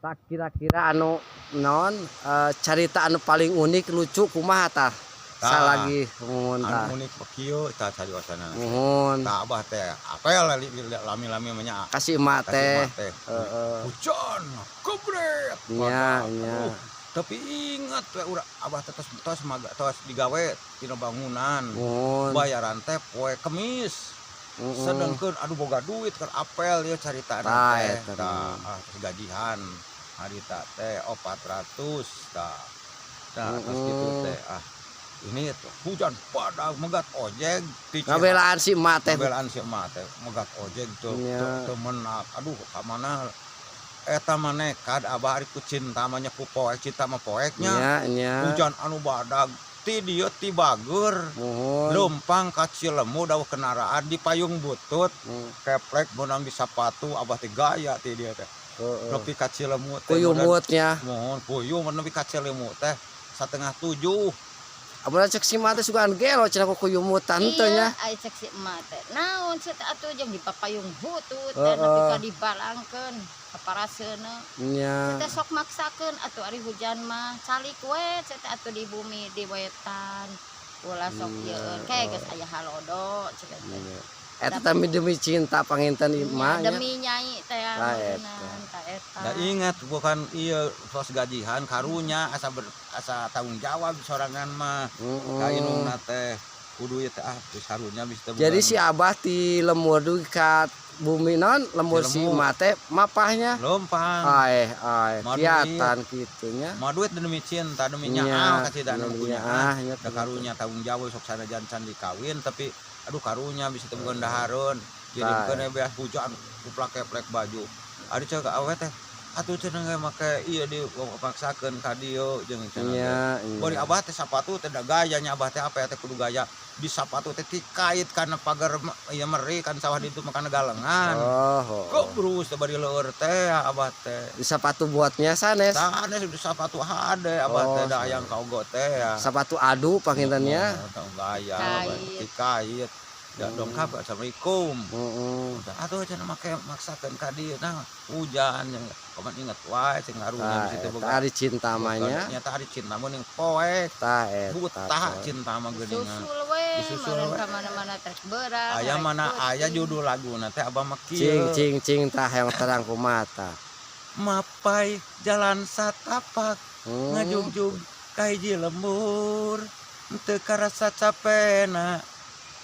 Tah, kira-kira anu non carita anu paling unik, lucu kumaha tah? Tah. Salagi muhun tah. Anu unik kieu tah cariosana. Muhun. Tah, abah teh apel lami-lami mah nya. Kasih emak kasih teh. Emak teh. Hujan gebret. Nya, nya. Aduh, tapi ingat we urang abah teh tos tos maga tos digawe tina bangunan. Bayaran teh poe Kemis. Sedangkan aduh boga duit keur apel ieu caritana Tah, teh. eta Tah, mah. ah, terus gajihan harita teh 400 tah. Tah, terus gitu teh, ah ini tuh hujan pada megat ojek ti Ngabelaan si emak teh. Ngabelaan si emak teh megat ojek tuh teu menak, aduh ka mana eta mah nekad abah ari ku cinta mah nya, ku poek cinta mah poeknya. Nya, nya. Hujan anu badag ti dieu ti Bager leumpang ka Cilemu dawuh kendaraan di payung butut, keplek meunang di sapatu abah teh, gaya ti dieu teh nepi ka Cilemu teh. Kuyumutnya. Mohon kuyum nepi ka Cilemu teh 6.30. Amun cek si emak teh sugan gelo cenah ku kuyumutan teh nya. Iya, ai cek si emak teh. Naon sih teh atuh jeung dipapayung butut teh nepi ka dibalangkeun ka paraseuna. Teh sok maksakeun atuh ari hujan mah calik we teh atuh di bumi di wetan. Ulah sok ieueun ke geus aya halodo cek teh. Nya. Eta teh demi cinta panginten emak nya. Demi nyai teh. Tah, eta. Meureunnan tah eta. Da ingat bukan iya tos gajihan karunya asa ber, asa tanggung jawab sorangan mah ka indungna teh kudu ieu teh, ah geus karunya bisa teh. Jadi si abah ti lembur dugi ka bumi non lembur si Lembur. emak teh mapahnya. Leumpang. Aeh, aeh, Ma kiatan kitunya. Mah duit demi cinta, demi Nya, nyaah kasih dana demi punya nyaah, nya. Da karunya tanggung jawab sok sanajan can dikawin, tapi aduh karunya bisa teh bukan dahareun jadi Tah. bukan beas hujan kuplak keplek baju ari cek awe teh atuh cenah ge make ieu dipaksakeun ka dieu jeung cenah teh. Bari abah teh sapatu teh da gayanya abah teh apa ya teh kudu gaya di sapatu teh tikait kana pagar ieu meri kan sawah di ditu mah kana galengan. Oh, oh. Gebrus teh bari leueur teh abah teh. Di sepatu buatnya sanes. Sanes di sapatu hade abah teh da hayang kaogo teh ya. Sepatu adu pangintennya. Oh, tong gaya abah Kait. Tikait. Da dongkap, assalamualaikum. Atuh cenah make maksakeun ka dieu nah hujan yang koman inget wae cing karunya Tah, bisi teh eta boga. ari cinta mah nya. Nyata ari cinta mah ning poek. Tah eta. Buta cinta mah geuningan. Susul we. Disusul meureun we. ka mana-mana teh beurang. Aya rek mana aya peuting. Judul laguna teh abah mah Cing kieu. cing cing tah yang terang kumaha. Mapai jalan satapak ngajugjug ka hiji lembur teu karasa capena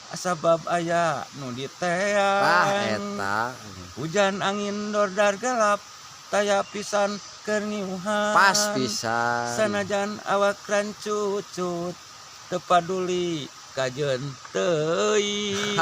sabab aya nu Tah diteang eta. Hujan angin dordar gelap taya pisan keur ngiuhan. Pas pisan. Sanajan awak rancucut teu paduli kajeun teuing.